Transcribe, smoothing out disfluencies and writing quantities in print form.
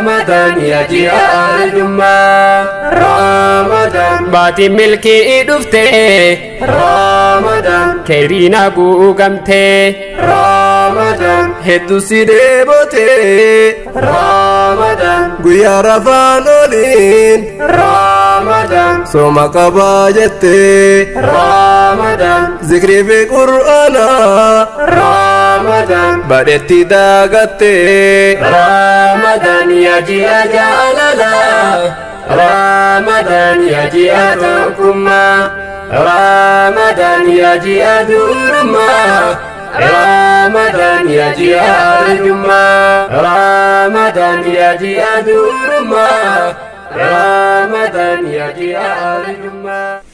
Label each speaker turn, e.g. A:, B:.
A: Ramadan yaa ji'a arjummaa. Ramadan baatiin milkii dhufte. Ramadan keeriin haguugamte. Ramadan
B: hedduu si dheebotee.
A: Ramadan
B: guyyaa rafaan oliin.
A: Ramadan
B: sooma qabaa jettee.
A: Ramadan
B: zikrii fi qur'aanaa.
A: Ramadan
B: badhetti daagattee.
A: Ramadan yaa ji'a jaalalaa. Ramadan yaa ji'a tokkummaa. Ramadan yaa ji'a durummaa. Ramadan yaa ji'a arjummaa. Ramadan yaa ji'a durummaa. Ramadan yaa ji'a arjummaa.